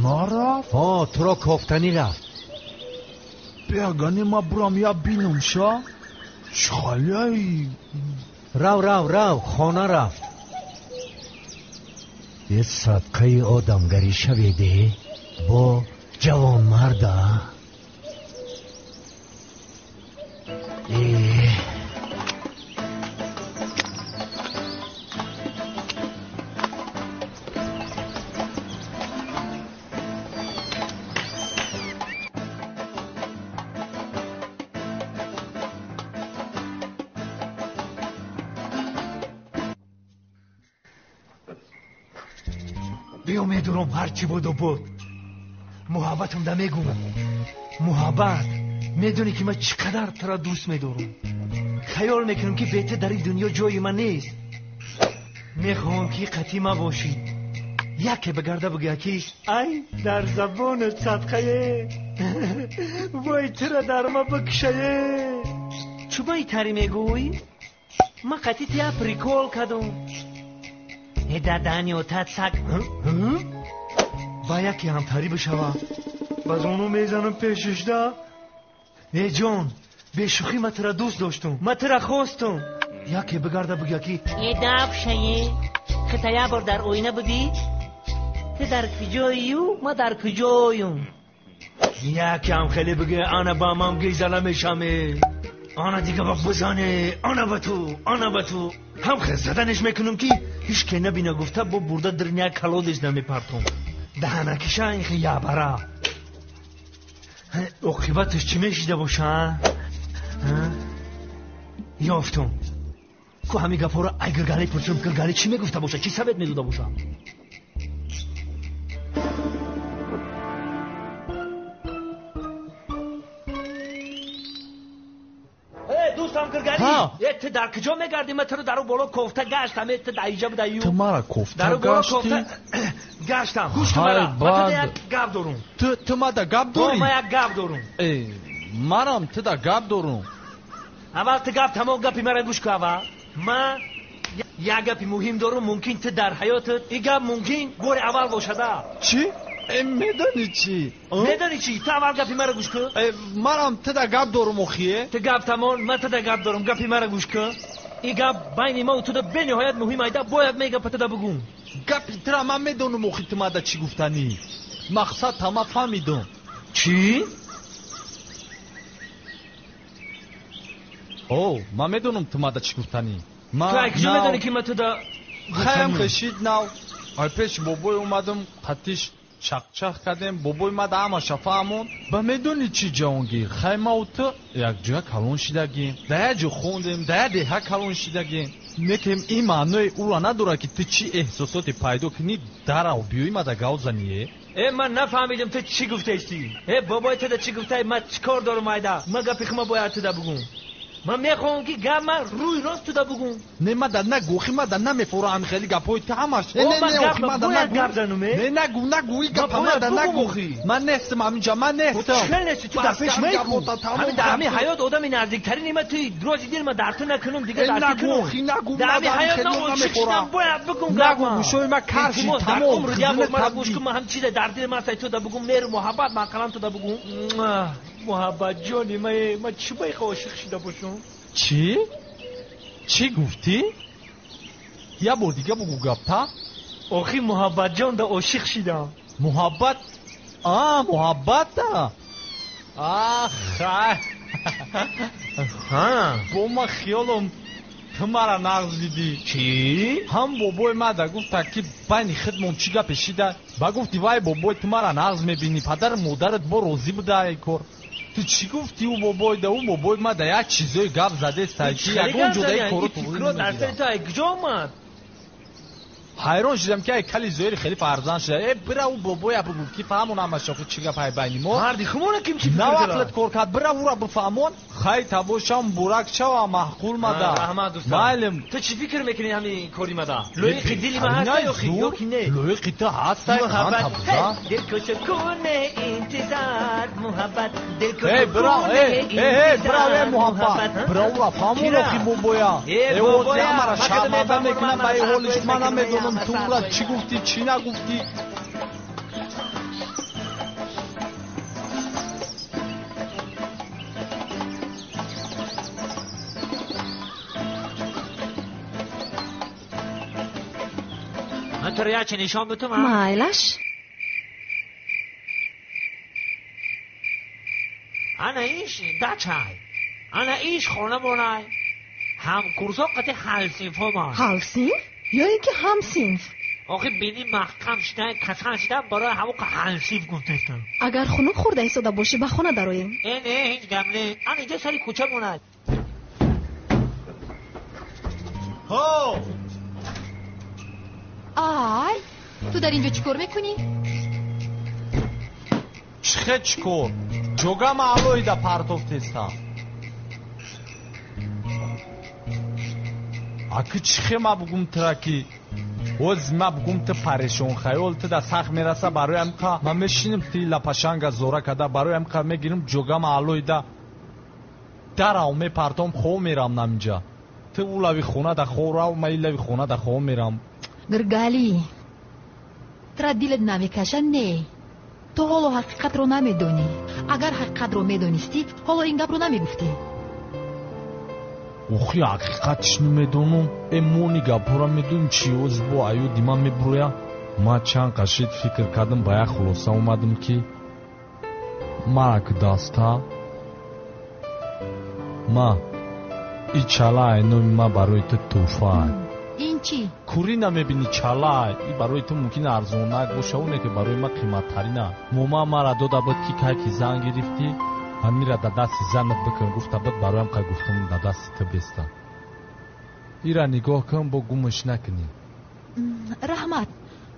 Хона рафт? Ҳо, туро кофтанӣ рафт. Беагане ма бурам я бинам ша? Чхаляй? Рав, рав, рав, хона рафт. Е садқаи одамгарӣ шаведе бо ҷавонмарда. Биё медурам ҳарчи буду буд. Муҳаббатам да мегум. Муҳаббат, медонӣ ки ман чӣ қадар туро дӯст медорам. Хаёл мекунам ки бе ту дар ин дунё ҷои ман нест. Мехоҳам ки қатъи ма бошӣ. Яке бигарда бигӯя ки ай дар забонат садқае, вой туро дар ма бикушае. Чӯ ба итари мегӯӣ? Ман қатъи ту як прикол кардам. Даданио тат сак. Ба яке ҳамтарӣ бишава. Ба зону мезанам пешишда. Э ҷон, бешӯхӣ ман тура дӯст доштум, ман тура хостум. Яке бигарда бигӯя ки е дабшае, хита як бор дар оина будӣ? Ту дар куҷоию, ман дар куҷоюм? Яке ҳам хеле бигӯя ана ба ман гизала мешаме. Ана дига ба бизане, ана ба ту, ана ба ту. Ҳам хел заданеш мекунам ки ҳеч ке набина гуфта бо бурда дар як колодец намепартом. Даҳанакиша ин хел ябара. Оқибаташ чӣ мешида боша? Ёфтум. Ку ҳамин гапҳоро ай Гиргалӣ пурсум, Гиргалӣ чӣ мегуфта боша, чӣ совет медода боша? Дӯстам Гиргалӣ, э ту дар куҷо мегардӣ? Ман туро дару боло кофта гаштам, э ту дар инҷа будаю. Ту мара кофта гаштӣ? Гаштам. Гӯш кун мара, ман туда як гап дорум. Ту мада гап дорӣ? Ман як гап дорум. Э, манам туда гап дорум. Аввал ту гап тамом, гапи мара гӯш кун аввал. Ман як гапи муҳим дорум, мумкин ту дар ҳаётат ин гап мумкин бори аввал бошада. Чӣ? Э, медонӣ чӣ? Медонӣ чӣ? Ту аввал гапи мара гӯш кун. Э, манам туда гап дорум охие. Ту гап тамом, ман туда гап дорум, гапи мара гӯш кун. Ин гап байни ма туда бениҳоят муҳим айда, бояд ма ин гапа туда бугум. Гапи тура ман медонам охи ту мада чӣ гуфтанӣ. Мақсад тама фаҳмидум. Чӣ? О, ман медонам ту мада чӣ гуфтанӣ. Ту ай куҷо медонӣ ки ман туда хаям хешид нав. Ай пеши бобой омадам, қатиш чақчақ кардем, бобой мада ҳамаша фаҳмонд. Ба медонӣ чӣ, Ҷаҳонгир? Хай мау ту якҷоя калон шидагем, дар як ҷо хондем, дар як деҳа калон шидагем. Некем ин маънои ӯро надорад ки ту чӣ эҳсосоте пайдо кунӣ, дарав биёӣ мада гав зание. Э, ман нафаҳмидам ту чӣ гуфтаистӣ. Э, бобой туда чӣ гуфтай, ман чӣ кор дорум айда? Ман гапи хума бояд туда бугум. Ман мехоҳам ки гап ман рӯи рост туда бугум. Не, мада нагӯ, охи мада намефорам хеле гапҳои ту ҳамаш. Не, не, не, охи мада нагӯ. Гап занум, э? Не, нагӯ, нагӯ, ин гапа мада нагӯ. Ман нестам ҳаминҷа, ман нестам. Чӣ нести? Ту дар пеш мекун. Ҳамин дар ҳамин ҳаёт одами наздиктарини ман туи, рози дил ман дар ту накунам, дига дар ту кунам. Нагӯ, охи нагӯ, дар ҳамин ҳаёт намефорам. Бояд бугум гап. Нагӯ, гӯшои ман кар шид, тамом. Як бор мара гӯш кун, ман ҳам чизе дар дили ман ҳаст, ту да бугум, меҳру муҳаббат ман қалам ту да бугум. Муҳаббат ҷони ман, ман чӣ ба ихо ошиқ шида бошам? Чӣ? Чӣ гуфтӣ? Як бор дига бугӯ гапта. Охи муҳаббатҷон да ошиқ шидам. Муҳаббат? А, муҳаббата? Ах, хай. Бо ман хиёлам ту мара нағз дидӣ. Чӣ? Ҳам бобои ман да гуфта ки байни худмон чӣ гапе шида? Ба гуфти вай бобой ту мара нағз мебинӣ, падару модарат бо розӣ буда ай кор. Ту чӣ гуфтӣ ӯ бобой да? Ӯ бобой ма да як чизое гап задеста ки ягон ҷодаи коро туғри намегирам. Ту ай куҷо омад? Ҳайрон шудам ки ай кали зоири хеле фарзанд шуда. Э, бира ӯ бобоя бугӯ ки фаҳмон ҳамаша ху чӣ гап ай байни мо. Марди хумона ким чӣ фикр дорад? Навақлат кор кард, бира ӯра бифаҳмон. Хай табошам бурак шава маъқул мада. Раҳмат дӯстам. Майлим. Ту чӣ фикр мекунӣ ҳамин кори мада? Лоиқи дили ман ҳаста ё ки не? Лоиқи ту ҳаста, хан табуза. Дил куша куне интизор муҳаббат, дил куша Эй, бира, эй, эй, бира, эй, муҳаббат. Бира ӯра фаҳмон охи бобоя. Э, Э, бобоя, ҳамара ман шарманда кадом мекунам мефаҳмам, ба ман ҳолиш. Ман сар намедонам мекунам, ту ӯра чӣ гуфтӣ, чӣ нагуфтӣ. туро як чи нишон битум. Майлаш. Ана иш дачай, ана иш хонамонай, ҳамкурсо қати ҳалсинфомай. Ҳалсинф ё ин ки ҳамсинф? Охи бини маҳкам шидай, касал шида, барои ҳамон ҳалсинф гуфтестам. Агар хунук хӯрда истода бошӣ, ба хона дароем. Э не, ҳеҷ гап не, ана инҷо сари кӯча монад. Ҳо! Ай, ту дар инҷо чӣ кор мекунӣ? Чихе чӣ кор? Ҷогама алоҳида партофтестам. Аки чихе ма бугум тура ки оз ма бугум ту парешонхаёл, ту да сахт мераса, барои ҳамқа ма мешиним ти лапашанга зора када, барои ҳамқа мегирим ҷогама алоҳида дарав мепартом, хов мерам наминҷа. Ту ӯ лави хона да хов рав, ма ин лави хона да хов мерам. Гиргалӣ, тура дилат намекаша? Не, ту ҳоло ҳақиқатро намедонӣ. Агар ҳақиқатро медонистӣ, ҳоло ин гапро намегуфтӣ. Охи ҳақиқатш намедонам. Э мони гапҳоро медонӣ чи оз бо аюди ман мебуроя? Ман чанд қашид фикр кардам, ба як хулоса омадам ки марак даста ма и чалай номи ма барои ту тӯҳфа. Ин чӣ? Курӣ намебинӣ чалай, и барои ту мумкин арзонак боша, оне ки барои ма қиматтарина. Мома мара дода буд ки кай ки зан гирифтӣ, ҳамира да дасти занат бикун, гуфта буд, бароям қай гуфтам да дасти ту беста. Ира нигоҳ кун, бо гумш накунӣ. Раҳмат.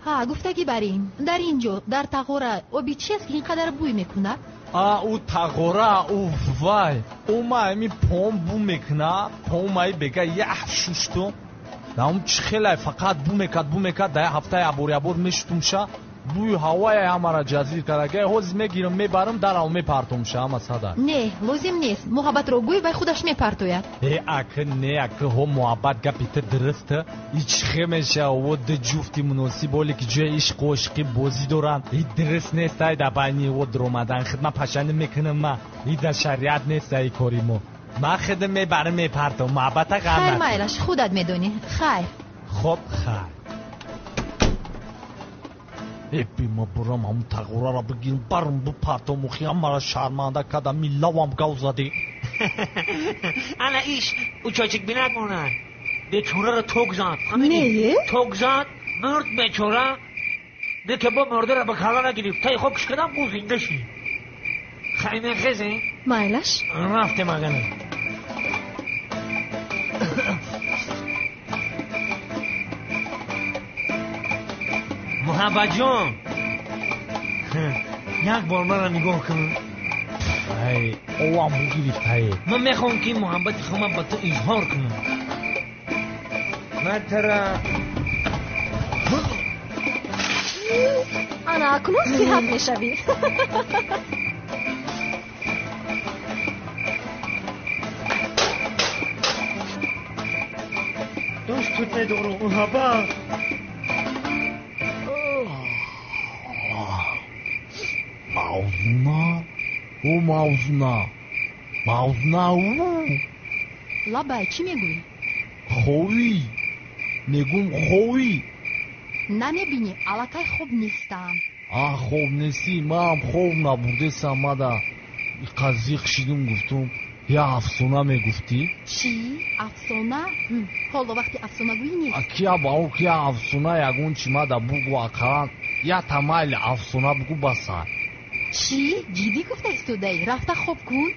Ҳа, гуфтагӣ бар ин. Дар ин ҷо, дар тағора оби чист ки ин қадар бӯй мекунад? А, ӯ тағора, ӯ вай. Ӯ ма ами пом бу мекуна, пом май бега ях шушту. Наум чӣ хелай фақат бу мекард, бу мекард, дар як ҳафта ябор ябор мешутумша, бӯи ҳавае ҳамара ҷазир карда. Гай ҳозир мегирам, мебарам, дарав мепартомша ҳама сада. Не, лозим нест. Муҳаббатро гӯй, вай худаш мепартояд. Э, акы не, акы ҳо муҳаббат гапи ту дуруст. И чӣ хел мешава, во ду ҷуфти муносиб оле ки ҷои ишқу ошиқӣ бозӣ доранд. И дуруст нест ай да байни во дуромадан. Хидма пашанӣ мекунам ма. И да шариат нест ай кори мо. Ман худам мебарам мепартом, муҳаббата ғам Хайр, майлаш, худат медонӣ. Хайр. Хоб, хайр. Эпи ма бурам ҳамун тағораро бигирам, барам бипартом, охи ҳамара шарманда кардам, миллавам гав задӣ. Ана иш учочик бинак монад. Бечораро ток зад. Не? Ток зад, мурд бечора. Не ки бо мурдаро ба калла нагирифт. Тай хоб киш кардам, бу зинда шид. Хай мехезем? Майлаш. Рафтем агана. Муҳаббатҷон, як бор маро нигоҳ кун. Ай, овам бугирифт, ай. Ман мехоҳам ки муҳаббати худам ба ту изҳор кунам. Ман тура Ана акнун сиҳат мешавӣ. Дӯстут медорам, муҳаббат. Мавзуна, о Мавзуна, Мавзуна, ӯ. Лабай, чӣ мегӯӣ? Ховӣ, мегӯм ховӣ. Намебинӣ, аллакай хоб нестам. А, хоб нестӣ, маам хоб набурдесам, мада қазиқ шидум, гуфтум, я афсона мегуфтӣ? Чӣ? Афсона? Ҳоло вақти афсонагӯӣ нест. Кия ба ӯ кия афсона ягон чи мада бугӯ, ақаллан я тамайли афсона бугӯ басар. Чӣ? Ҷиддӣ гуфта истодаӣ? Рафта хоб кун.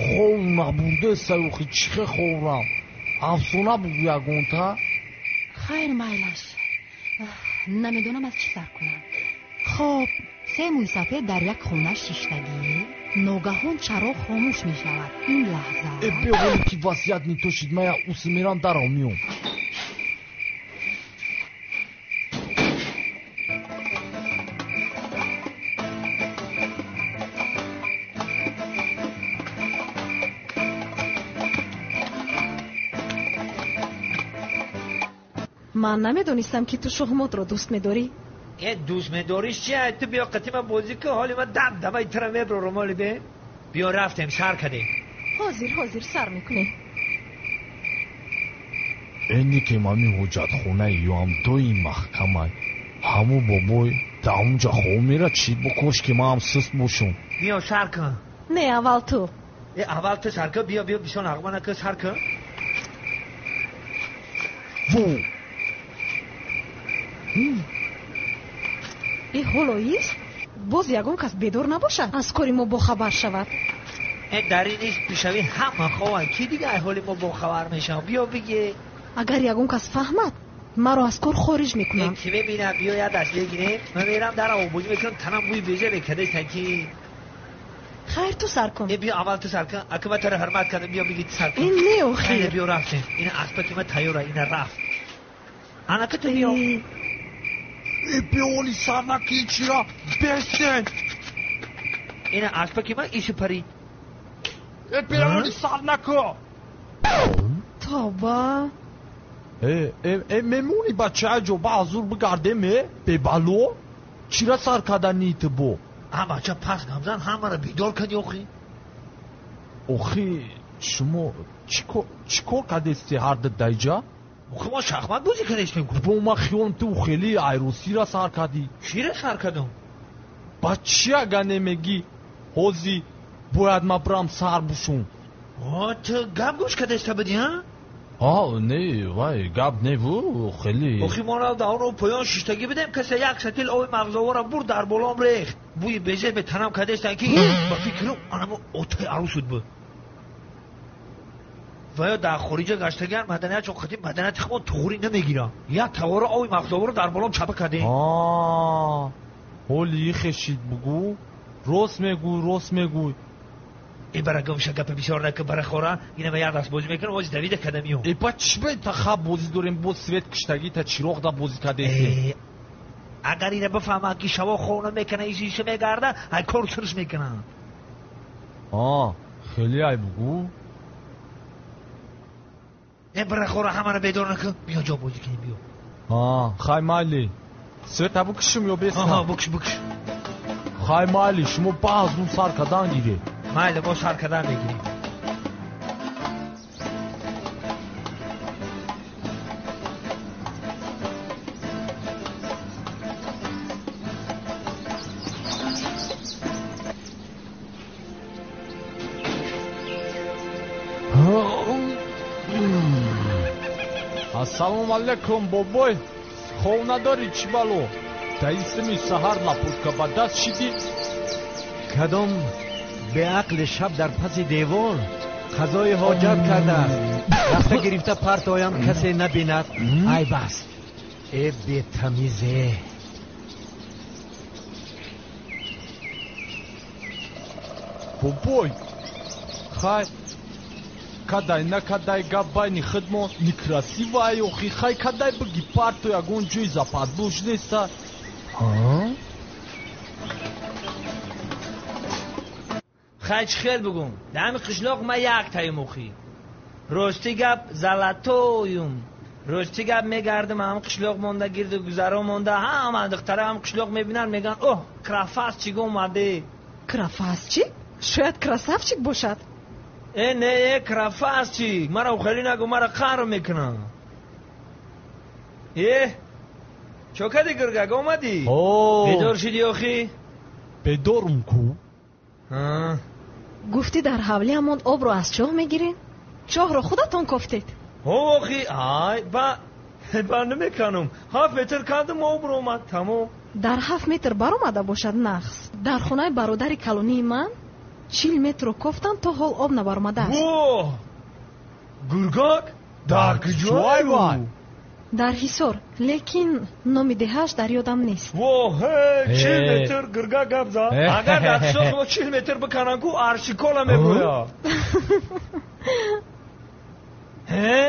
Хоб набурдеса, охи чихе хобрам? Афсона бугӯ ягонта? Хайр, майлаш. Намедонам аз чӣ сар кунам. Хоб, се мӯйсафед дар як хона шиштагӣ, ногаҳон чароғ хомӯш мешавад. Ин лаҳза Э, беҳоле ки васият нитошид, ман я уси мерам, дарав миём. Ман намедонистам ки ту шоҳмотро дӯст медорӣ. Э, дӯст медориш чи? Ту биё қати ман бозӣ кун, ҳоли ман дам дамаи тура меброрам, ҳоли бе. Биё рафтем, сар кардем. Ҳозир, ҳозир сар мекунем. Эне ки мами ҳоҷатхонаи ёам доим маҳкамай. Ҳамун бобой дар онҷа хоб мера чӣ бо кош ки ман ҳам суст бошам. Биё сар кун. Не, аввал ту. Э, аввал ту сар кун, биё, биё, бисёр нағма накун, сар кун. Во! Э, ҳоло ист? Боз ягон кас бедор набошад, аз кори мо бохабар шавад. Э, дар ин ист пешавӣ ҳама хованд, ки дига ай ҳоли мо бохабар мешавад? Биё бигӣ. Агар ягон кас фаҳмад, маро аз кор хориҷ мекунанд. Э, ки мебинад, биё як даст бигирем. Ман мерам дар оббозӣ мекунам, танам бӯи беза мекарда ки. Хайр, ту сар кун. Э, биё аввал ту сар кун. Ака ман туро ҳурмат кардам, биё бигӣ ту сар кун. Э, не, охир. Хайр, биё рафтем. Ина аспаки ман тайёра, ина рафт. Анака ту биё. Э, биё оли сар накӣ чира, бесен. Ина аспаки ман ису парид. Э, биё оли сар накӣ. Тоба. Э, э, э, мемонӣ бачаи ҷо ба ҳазур бигардем, э? Бебало? Чира сар кардани ту бо? А бача пас гамзан ҳамаро бедор кардӣ охи. Охи, шумо чӣ кор кардести ҳар ду даиҷа? Охи, мо шахмат бозӣ кардестем. Бо ман хиёлам ту хеле айросира сар кардӣ. Чира сар кардам? Ба чӣ ага немегӣ? Ҳози бояд ман бирам сар бушум. О, ту гап гӯш кардеста будӣ, ҳа? А, не, вай, гап неву, хеле. Охи, мо дар он поён шиштагӣ будем, касе як сатил оби мағзовора бурд дар болом рехт. Бӯи безе бе танам кардестан ки ба фикрам анамо отаи арӯсуд буд. Ва ё дар хориҷа гаштагиан маданиятшон қадим маданияти худмон туғрӣ намегиранд. Як тавора оби мағзоворо дар болом чапа кардем. А, ҳоли ихешид бугӯ. Рост мегӯй, рост мегӯй. Э, бара гумша гапа бисёр накун, бара хора, ина ман як даст бозӣ мекунам, ози давида када миём. Э, ба чӣ ба та хаб бозӣ дорем, боз свет киштагӣ та чироғ да бозӣ кардем. Э, агар ина бифаҳмад ки шаво хона мекунад, ису ису мегарда, ай кор сирш мекунад. А, хеле ай бугӯ. Э, бара хора, ҳамаро бедор накун, биё ҷо бозӣ кунем, биё. А, хай майли. Света букишим ё бесна? Аҳа, букиш, букиш. Хай майли, шумо баъзун сар кардан гиред. Майли, мо сар кардан мегирем. Ассалому алайкум, бобой. Хов надорӣ, чӣ бало? Дар исми саҳар лапутка ба даст шидӣ? Кадом беақли шаб дар паси девор қазои ҳоҷат кардааст. Рафта гирифта партоям, касе набинад. Айб аст. Э, бетамизе. Бобой, хай кадай накадай гап байни худмон некрасивай, охи, хай кадай биги парто ягон ҷои западбуш неста. Хай чӣ хел бугум, дар ҳами қишлоқ ман як таем охи. Рости гап золотоюм. Рости гап мегардам ҳам қишлоқ монда, гирду гузаро монда, ҳама духтара ҳам қишлоқ мебинанд, мегӯянд оҳ, крафасчик омаде. Крафасчик? Шояд красавчик бошад. Э, не, э, крафасчик, маро хеле нагӯ, маро қаҳр мекунанд. Э, чо кади гиргак омадӣ? Бедор шидӣ охи? Бедорум ку? Гуфтӣ дар ҳавлиамон обро аз чоҳ мегирем? Чоҳро худатон кофтед? Ҳо, охи, ай, ба намеканум. 7 метр кандум, об омад, тамом. Дар 7 метр баромада бошад нақс. Дар хонаи бародари калонии ман 40 метрро кофтанд, то ҳол об набаромадааст. Во! Гургак? Дар куҷой вай? Дар Ҳисор, лекин номи деҳааш дар ёдам нест. Во, ҳе, 40 метр гургак гап зад. Агар дар қишлоқи мо 40 метр бикананд ку, аршикола мебурад. Ҳе?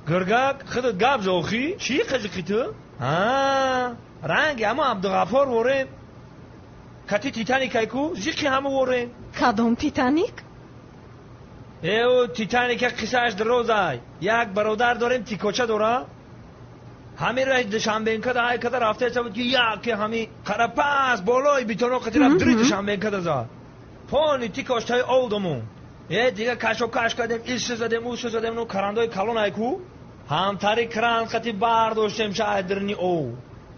Гургак, худат гап за охи? Чӣ қизиқи ту? Ҳа, ранги ҳамо Абдуғаффор ворем. Кати Титаник ай ку, зиқи ҳамо ворем. Кадом Титаник? Э, ӯ Титаника қиссааш дароз ай. Як бародар дорем, тикоча дора. Ҳамин раҳи Душанбенкада ай када рафтаеса буд ки яке ҳами қарапас болои битоно қати рафт, дри Душанбенкада зад. Пони тикоштаи олдумон. Э, дига кашо каш кардем, иша задем, уша задем, ну карандои калон ай ку. Ҳамтари кран қати бардоштем шаҳрни ов.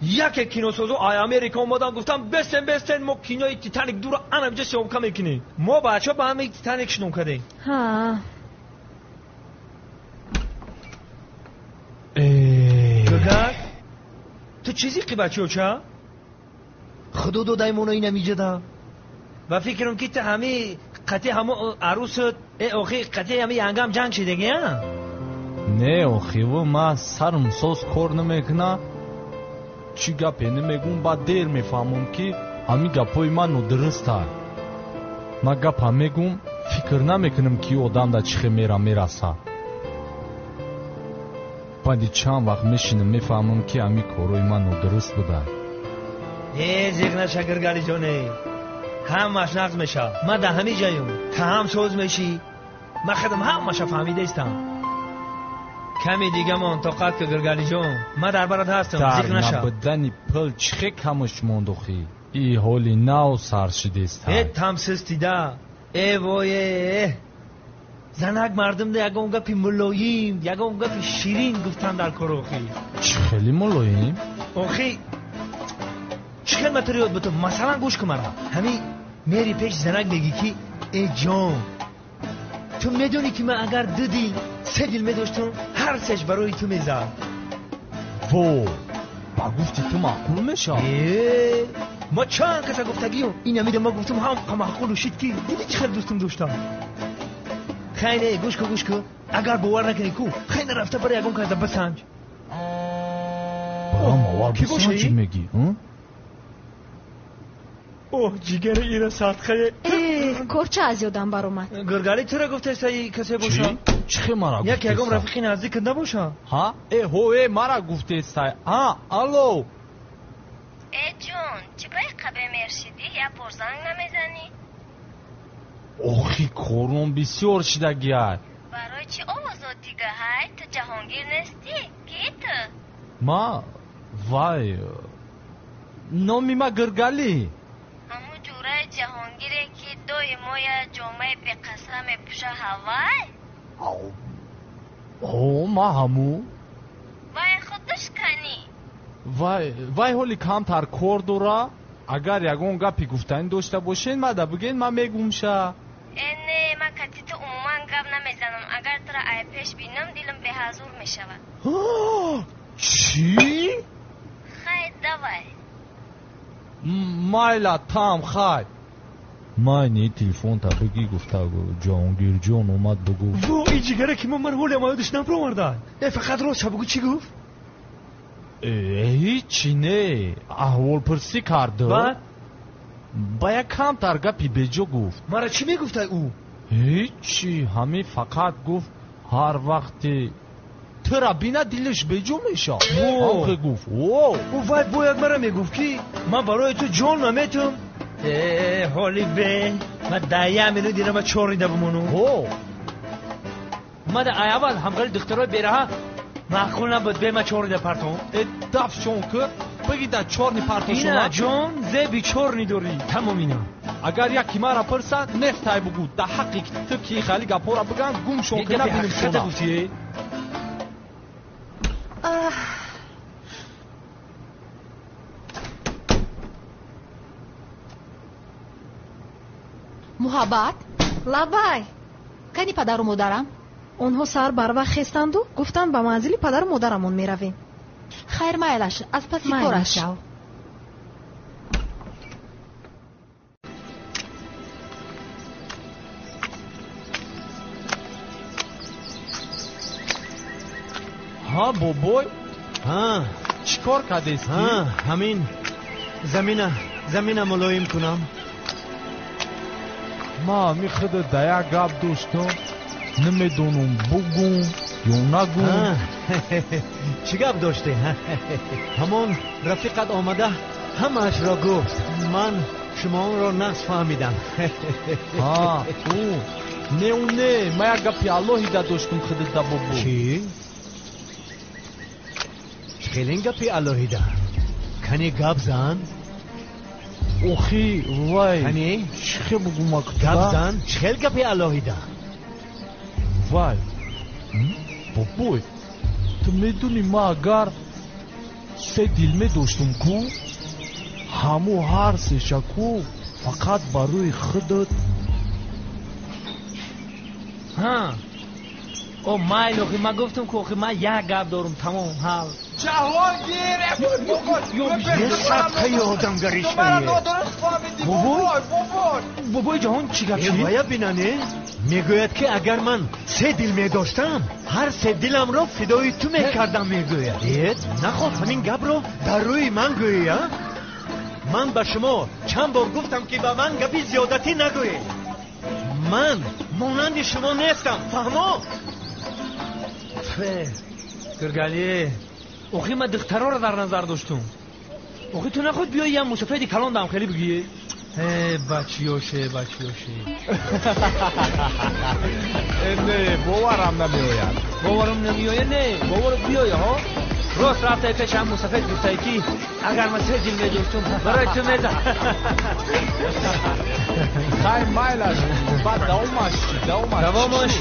Яке киносозо ай Америка омадан, гуфтан бестен, бестен, мо кинои Титаник дура анамиҷа съёмка мекунем. Мо бачаҳо ба ҳамаи Титаник шином кардем. Гагак, ту чизи қи бачаоча? Худо додай моно инамиҷада. Ба фикрам ки ту ҳами қати ҳамо арӯсат, э охи қати ҳами янгам ҷанг шидаги, а? Не, охиву ман сарм соз кор намекуна. Чӣ гапе намегум, баъд дер мефаҳмам, ки ҳамин гапҳои ман нодуруста. Ман гапа мегум, фикр намекунам, ки одам да чӣ хел мера мераса. Баъди чанд вақт мешинам, мефаҳмам, ки ҳамин корҳои ман нодуруст буда. Э, зиқ наша, Гиргалиҷоне, ҳамаш нағз мешавад. Ман дар ҳамин ҷаём та ҳам соз мешӣ. Ман худам ҳамаша фаҳмидаистам. Ками дигамон тоқат ки, Гиргалиҷон, ман дар барат ҳастам, зиқ Дар наша. Набудани пул чӣ хел камаш монд охӣ? И ҳоли нав сар шидеста. Э, тамсистида, э вое, занак мардумда ягон гапи мулоим, ягон гапи ширин гуфтан дар кор охӣ. Чӣ хеле мулоим? Охӣ, чӣ хел ма туро ёд бутум? Масалан, гӯш кун мара. Ҳамин мери пеш занак, мегӣ ки э ҷон, ту медонӣ, ки ман агар ду дил, се дил медоштам, ҳар сеш барои ту мезад. Во, ба гуфти ту маъқул мешавад? Э, ма чанд каса гуфтагиём, ин амида ма гуфтам, ҳам маъқулу шид, ки диди чӣ хел дӯстум доштам. Хай, не, гӯш ку, гӯш ку, агар бовар накунӣ ку, хай нарафта барои ягон каса басанҷ. Барам аввал Кӣ бошӣ? бисанҷ мегӣ? Оҳ, ҷигари ира садқае. Э, корча аз ёдам баромад. Гиргали, тура гуфтаистаи касе боша? Чӣ хел мара Як ягон гуфтеста? рафиқи наздикат набоша? Ҳа, э, ҳо, э, мара гуфтестай. А, алло. Э ҷон, чӣ ба иқа бемер шидӣ, як бор занг намезанӣ? Охи, корон бисёр шидагиай. Барои чӣ овозот дига ҳай? Ту Ҷаҳонгир нестӣ? Кӣ ту? Ма вай, номи ма Гиргалӣ. Ҳамун ҷураи Ҷаҳонгире, ки доимо я ҷомаи беқасра мепӯша, ҳавай? Ҳо, ма ҳамун. Вай худаш канӣ? Вай, вай ҳоли камтар кор дора. Агар ягон гапи гуфтанӣ дошта бошед, мада бигӯед, ман мегумша. Э не, ман кати ту умуман гап намезанам. Агар тура ай пеш бинам, дилам беҳазур мешавад. Чӣ? Хай, давай. Майла, там хай. Майни телефонта бигӣ, гуфта Ҷаҳонгирҷон омад, бугӯ. Во, и ҷигаре ки ман ҳоле ёдаш набароварда. Э, фақат рост бугӯ, чӣ гуфт? Э, ҳичи не, аҳволпурсӣ карду Баъд? Ба як камтар гапи беҷо гуфт. Мара чӣ мегуфтай ӯ? Ҳичи, ҳамин фақат гуфт, ҳар вақте тура бина, дилаш беҷо мешавад. Во. Ҳамхе гуфт, о. Ӯ вай бояд мара мегуфт, ки ман барои ту ҷон наметум. Э, ҳоли бе ман дар як минут дира ма чор рида бимонум. О. Ма да ай аввал ҳамгари духтарои бераҳа маъқул набуд, бе ма чор рида партом. Э, дафшон ки, биги да чорни Ина партошона. ҷон, зеби чорни дорӣ, тамом ина. Агар яки мара пурсад, нестай бугӯ, да ҳаққи ту ки хали гапҳоро биган, гумшон ки, Гапи набиним ҳақиқата шона. гуфтӣ, э? Аҳ, Муҳаббат. Лабай. Кани падару модарам? Онҳо саҳар барвақт хестанду гуфтанд, ба манзили падару модарамон меравем. Хайр, майлаш, аз паси Майлаш. кораш шав. Ҳа, бобой. Ҳа. Чӣ кор кардестӣ? Ҳа, ҳамин замина мулоим кунам. Ма ҳамин худа да як гап доштам, намедонам бугум ё нагум. Ҳа, чӣ гап доштӣ? Ҳамон рафиқат омада ҳамаашро гуфт, ман шумоонро нағз фаҳмидам. Ҳа, ӯ не, ӯ не, ма як гапи алоҳида доштум худата, бобо. Чӣ хелин гапи алоҳида? Кани гап зан. Охи, вай. Кани. Чӣ хел бугум? Гап зан, чӣ хел гапи алоҳида? Вай, бобой, ту медонӣ, ма агар Се дил медоштум ку, ҳаму ҳар сеша ку фақат барои худат. Ҳа, о майл, охи ман гуфтам ку, охи ман як гап дорум, тамом, ҳал. Ҷаҳонгир, садқаи одамгарӣ шавӣ. Бобой, бобои ҷаҳон чӣ гап шуд? Вая бинане, мегӯяд ки агар ман се дил медоштам, ҳар се диламро фидои ту мекардам, мегӯяд. Э, нахоҳ ҳамин гапро дар рӯи ман гӯӣ, а? Ман ба шумо чанд бор гуфтам ки ба ман гапи зиёдатӣ нагӯед. Ман монанди шумо нестам, фаҳмо? Гургалӣ, охи ман духтароро дар назар доштум. Охи ту наход биёи ям мусофири калон дам хеле бигӯӣ. Э, бачиёше, бачиёше. Не, боварам намеояд. Боварам намеояд, не, боварам биёя, ҳо? Рост рафтаи пеш ҳам мусофир гуфтае ки агар ман се дил медоштум, барои ту медам. Хай, майлаш, баъд давомаш чӣ? Давомаш. Давомаш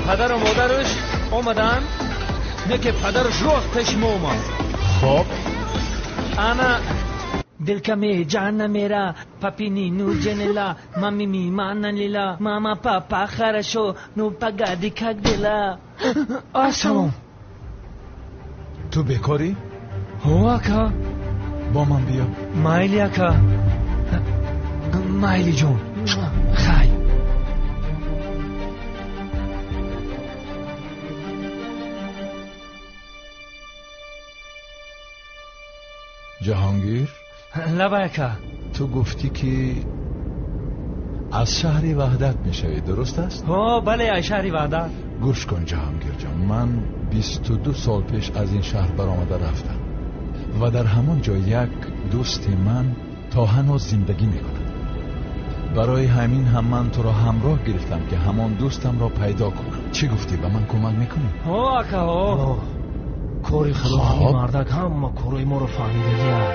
падару модараш омаданд, не ки падараш рост пеши мо омад. Хоб. Ана дилка ме ҷана мера, папини ну ҷенела, мами ми мана лила, мама папа хорошо, ну погоди как дела. Ассалом. Ту бекорӣ? Ҳо, ака. Бо ман биё. Майли, ака. Майли ҷон. Хай. Ҷаҳонгир? Лабай, ака. Ту гуфтӣ ки аз шаҳри Ваҳдат мешавӣ, дуруст аст? Ҳо, бале, аз шаҳри Ваҳдат. Гӯш кун, Ҷаҳонгирҷон, ман 22 сол пеш аз ин шаҳр баромада рафтам ва дар ҳамон ҷо як дӯсти ман то ҳанӯз зиндагӣ мекунад. Барои ҳамин ҳам ман туро ҳамроҳ гирифтам ки ҳамон дӯстамро пайдо кунам. Чӣ гуфтӣ, ба ман кӯмак мекунӣ? Ҳо, ака, ҳо. Кори худо ҳамин мардак ҳама корои моро фаҳмидагиай.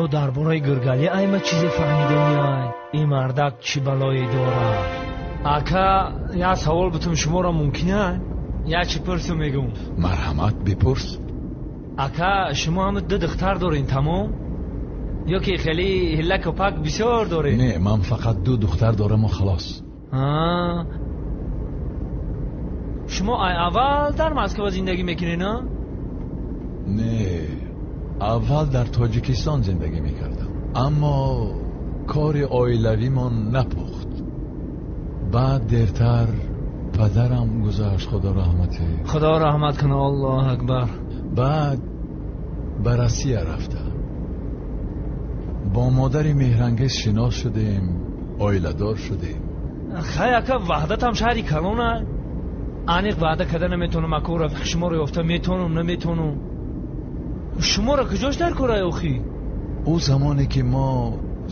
Ё дар бораи Гургалӣ айма чизе фаҳмиданиай. Ин мардак чӣ балое дорад? Ака, як савол бутум шуморо мумкин ай? Як чӣ пурсу мегӯм. Марҳамат, бипурс. Ака, шумо ҳама ду духтар дорен, тамом? Ё ки хеле ҳиллаку пак бисёр доред? Не, ман фақат ду духтар дораму халос. Шумо ай аввал дар Москва зиндагӣ мекунед, а? Не, аввал дар Тоҷикистон зиндагӣ мекардам, аммо кори оилавимон напухт. Баъд дертар падарам гузашт, худо раҳмате. Худо раҳмат кунад, Аллоҳ акбар. Баъд ба Россия рафтам. Бо модари меҳрангез шинос шудем, оиладор шудем. Хай, ака, Ваҳдатам шаҳри калон ай. Аниқ ваъда карда наметавонам, ака, рафиқи шуморо ёфта метавонам, наметавонам. Шуморо куҷош дар кор ай охи? Ӯ замоне ки мо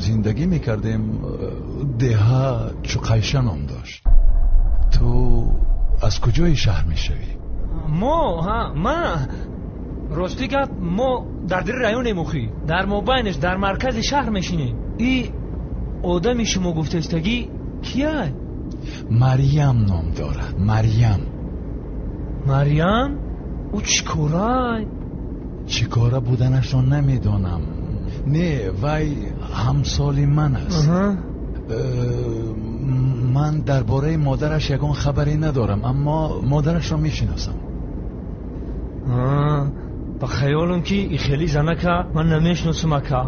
зиндагӣ мекардем, деҳа Чуқайша ном дошт. Ту аз куҷои шаҳр мешавӣ? Мо, ҳа, ман рости гап, мо дар дири районем охи. Дар мобайнаш, дар маркази шаҳр мешинем. И одами шумо гуфтаистагӣ кияй? Марьям ном дорад, Марьям. Марьям? Ӯ чӣ корай? Чӣ кора буданашро намедонам. Не, вай ҳамсоли ман аст. Ман дар бораи модараш ягон хабаре надорам, аммо модарашро мешиносам. Ба хаёлам ки и хеле занака ман намешиносам, ака.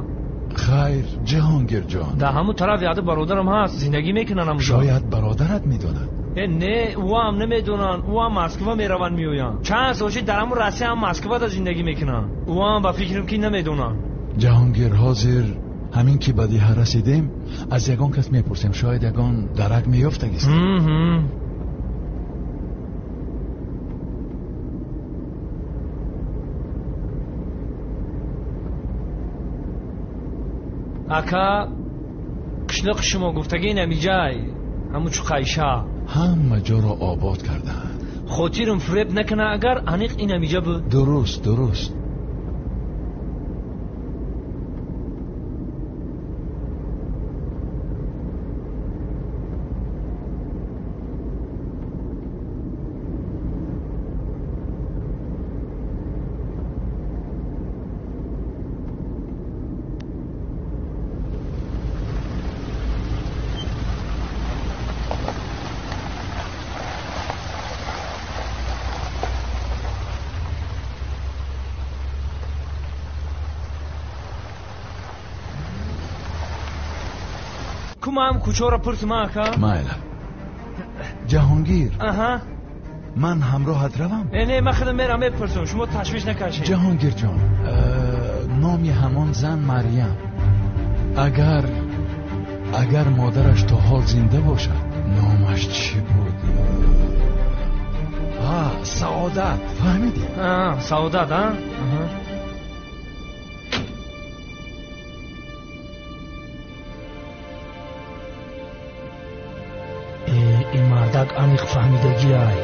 Хайр, Ҷаҳонгирҷон, дар ҳамон тараф яде бародарам ҳаст, зиндагӣ мекунанд ҳамонҷо. Шояд бародарат медонад. Не, ӯ ҳам намедонанд, ӯ ҳам Москва мераванд меоянд. Чанд сол шид дар ҳамон Россия ҳам Москвада зиндагӣ мекунанд. Ӯ ҳам ба фикрам ки намедонанд. Ҷаҳонгир, ҳозир ҳамин ки ба деҳа расидем, аз ягон кас мепурсем, шояд ягон дарак меёфтагист. Ака, қишлоқи шумо гуфтагӣ намиҷай, ҳамун Чуқайша. Ҳама ҷоро обод кардаанд. Хотирам фиреб накунад, агар аниқ ин ҳамиҷа буд. Дуруст, дуруст. Ку ман кӯчаро пурсим, ака? Майла, Ҷаҳонгир. Аҳа. Ман ҳамроҳат равам? Э, не, ман худам мерам, мепурсам, шумо ташвиш накашед. Ҷаҳонгирҷон, номи ҳамон зан Марьям. Агар модараш то ҳол зинда бошад, номаш чӣ буд? Саодат, фаҳмидӣ? Саодат, а. Ин мардак аниқ фаҳмидагиай.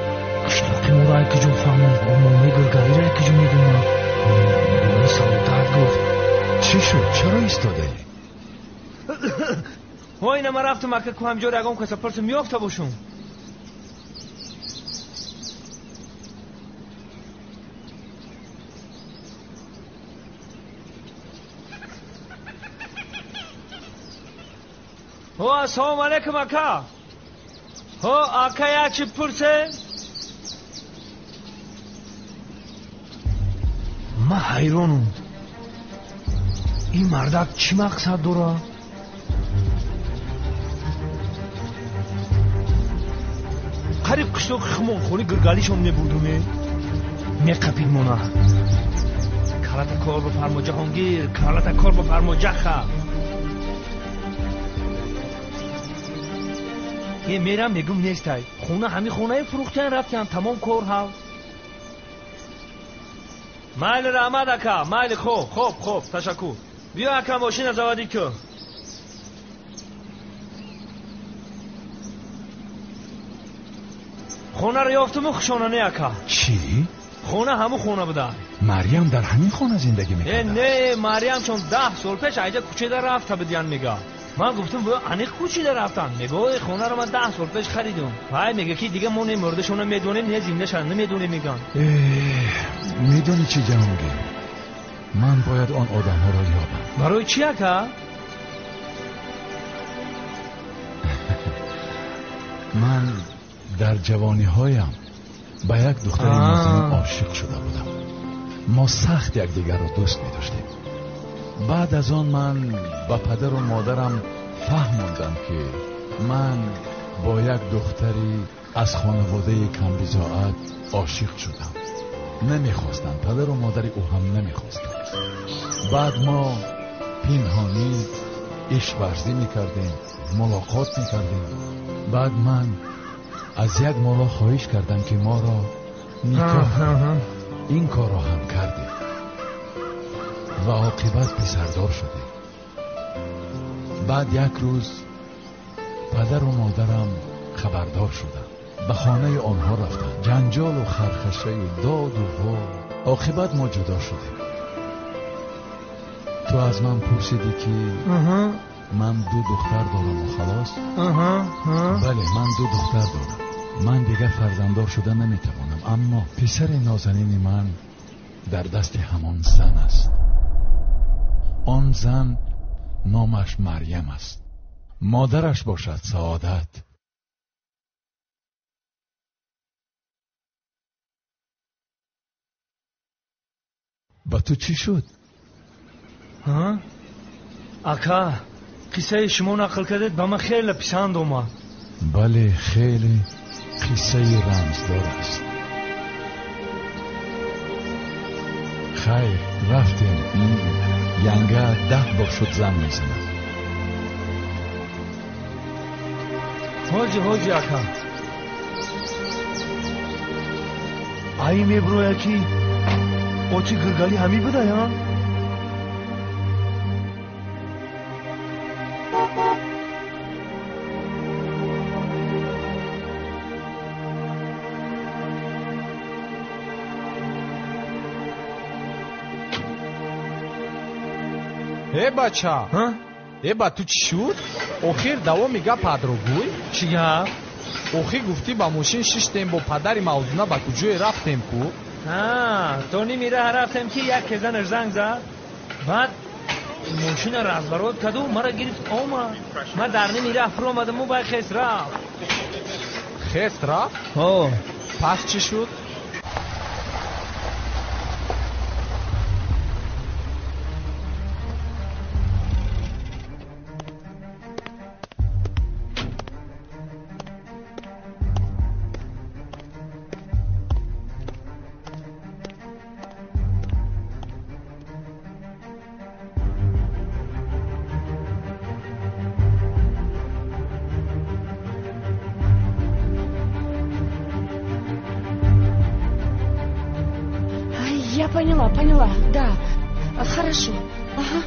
Қишлоқи моро ай куҷо фаҳмид? Умумӣ Гургалиро ай куҷо медонад? Номи Саодат гуфт. Чӣ шуд? Чаро истодаӣ? Ҳо, ина ман рафтам, ака, ку ҳамҷоро ягон каса пурсим, ёфта бошум. Ҳо, ассалому алайкум, ака. Ҳо, ака, як чӣ пурсем? Ман ҳайронам, ин мардак чӣ мақсад дорад? Қариб қишлоқи хумонхони Гиргалишон мебурдуме, меқапид мона. Калата кор бифармо, Ҷаҳонгир, калата кор бифармо, ҷаха. Е, мерам, мегум, нестай хона, ҳами хонаи фурӯхтиян, рафтиян, тамом, кор ҳал. Майли, раҳмат, ака, майли, хоб, хоб, хоб, ташаккур. Биё, ака, мошина заводить кун. Хонаро ёфтуму хушона не, ака. Чӣ? Хона ҳамун хона буда. Марьям дар ҳамин хона зиндагӣ Э, мекард? Не, Марьям чон 10 сол пеш айҷа кӯчида рафта будиян, мега. Ман гуфтам, бо аниқ кӯчида рафтан? Мега, ой, хонаро ман 10 сол пеш харидум. Вай мега, ки дига мо не мурдашона медонем, не зиндашона намедонем, меган. Медонӣ чӣ, Ҷаҳонгир, ман бояд он одамҳоро ёбам. Барои чӣ, ака? Ман дар ҷавониҳоям ба як духтари нозанин ошиқ шуда будам. Мо сахт якдигарро дӯст медоштем. Баъд аз он ман ба падару модарам фаҳмондам, ки ман бо як духтари аз хонаводаи камбизоат ошиқ шудам. Намехостанд, падару модари ӯ ҳам намехостанд. Баъд мо пинҳонӣ ишқварзӣ мекардем, мулоқот мекардем. Баъд ман аз як мулло хоҳиш кардам, ки моро никоҳ. Ин корро ҳам кардем ва оқибат писардор шудем. Баъд як рӯз падару модарам хабардор шуданд, ба хонаи онҳо рафтанд. Ҷанҷолу хархашаю доду вой, оқибат мо ҷудо шудем. Ту аз ман пурсидӣ, ки ман ду духтар дораму халос. Бале, ман ду духтар дорам. Ман дигар фарзанддор шуда наметавонам, аммо писари нозанини ман дар дасти ҳамон зан аст. Он зан номаш Марьям аст, модараш бошад Саодат. Ба ту чӣ шуд? Ака, қиссаи шумо нақл кардед, ба ман хеле писанд омад. Бале, хеле қиссаи рамздор аст. Хайр, рафтем. Янга 10 бор шуд занг мезанад. Ҳоҷи, ҳоҷи, ака. Ай, меброя, ки очи Гиргали ҳамӣ будая? Э, бача, э, ба ту чӣ шуд? Охир давоми гапатро гӯй. Чӣ гап? Охир гуфтӣ, ба мошин шиштем, бо падари Мавзуна ба куҷое рафтем ку? То ними раҳ рафтем, ки як занаш занг зад. Баъд мошина разворот карду мара гирифт, омад. Ман дар ними раҳ фуромадаму бай хес рафт. Хес рафт? Ҳо. Пас чӣ шуд? Поняла, поняла, да. Хорошо. Аҳа.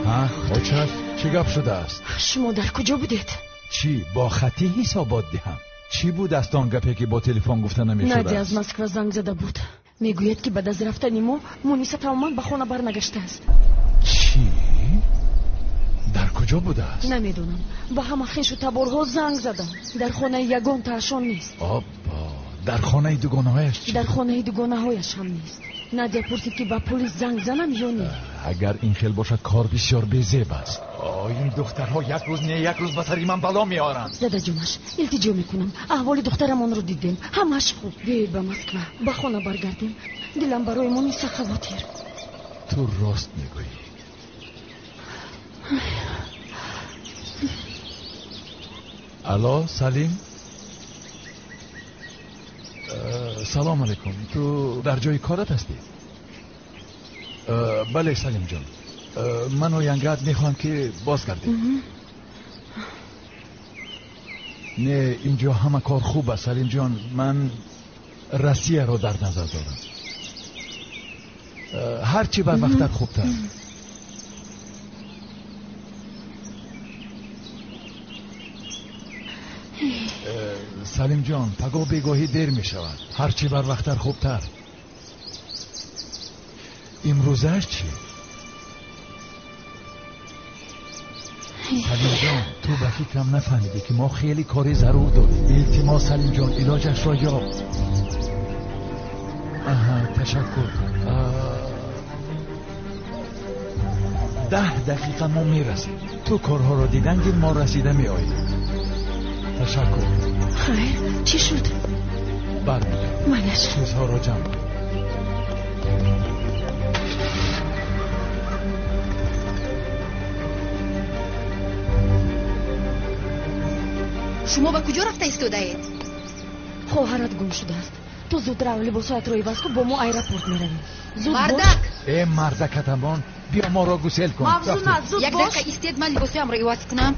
Ҳа, очак, чӣ гап шудааст? Шумо дар куҷо будед? Чӣ, бо хатӣ ҳисобот диҳам? Чӣ буд аст он гапе ки бо телефон гуфта намешудааст? Надя аз Москва занг зада буд. Мегӯяд, ки баъд аз рафтани мо Муниса тамоман ба хона барнагаштааст. Чӣ? Дар куҷо будааст? Намедонам. Ба ҳама хешу таборҳо занг задам. Дар хонаи ягонтаашон нест. Оббо, дар хонаи дугонаҳояш чӣ? Дар хонаи дугонаҳояш ҳам нест. Надя пурсид, ки ба полис занг занам ё не. Агар ин хел бошад, кор бисёр безеб аст. Ин духтарҳо як рӯз не як рӯз ба сари ман бало меоранд. Дадаҷонаш, илтиҷо мекунам. Аҳволи духтарамонро дидем. Ҳамаш хуб. Биёед ба Москва, ба хона баргардем. Дилам барои Муниса хавотир. Ту рост мегӯӣ. Алло, Салим? Салом алейкум. Ту дар ҷои корат ҳастӣ? Бале, Салимҷон. Ману Янгат мехоҳам ки бозгардем. Не, инҷо ҳама кор хуб аст, Салимҷон. Ман Россияро дар назар дорам. Ҳарчи барвақттар хубтар. Салимҷон, пагоҳ бегоҳӣ дер мешавад. Ҳарчи барвақттар хубтар. Имрӯзааш чӣ? Салимҷон, ту ба фикрам нафаҳмидӣ, ки мо хеле кори зарур дорем. Илтимос, Салимҷон, илоҷашро ёб. Аҳа, ташаккур. 10 дақиқа мо мерасем. Ту корҳоро дидан гир, мо расида меоем. Ташаккур. Хайр, чӣ шуд? Бармегардем. Майлаш. Чизҳоро ҷамъ кун. Шумо ба куҷо рафта истодаед? Хоҳарат гум шудааст. Ту зуд рав, либосҳоятро иваз кун, бо мо аэропорт меравем. Зуд бош. Мардак! Э, мардакатамон, биё моро гусел кун. Мавзуна, зуд Як бош. дақиқа истед, ман либосҳоямро иваз кунам.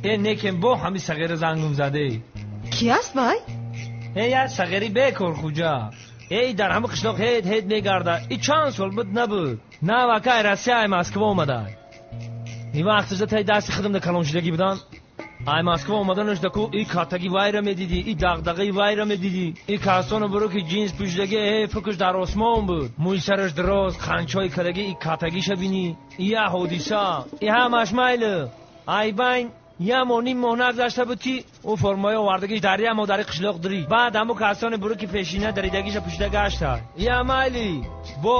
Э, некем бо ҳами сағира зангум заде. Ки аст вай? Э, як сағири бекор хуҷа. Эй, дар ҳама қишлоқ ҳед ҳед мегарда. И чанд сол буд набуд. Нав акай Россия ай Москва омада. И вақташда таи дасти худам да калоншудагӣ будан. Ай Москва омаданаш да ку и катаги вайра медидӣ, и дағдағаи вайра медидӣ. И касону буро ки ҷинс пӯшидаги, э, фикрш дар осмон буд. Мӯи сараш дароз, қанчҳои кадаги, и катагиша бинӣ. И я ҳодиса, и ҳамаш майле. Ай байн я моҳ ним моҳ нагзашта буд, ки ӯ формаи овардагиш дар я моҳ дари қишлоқ дирӣ. Баъд ҳамо касоне буро ки пешина даридагиша пӯшида гашта. Я майли. Бо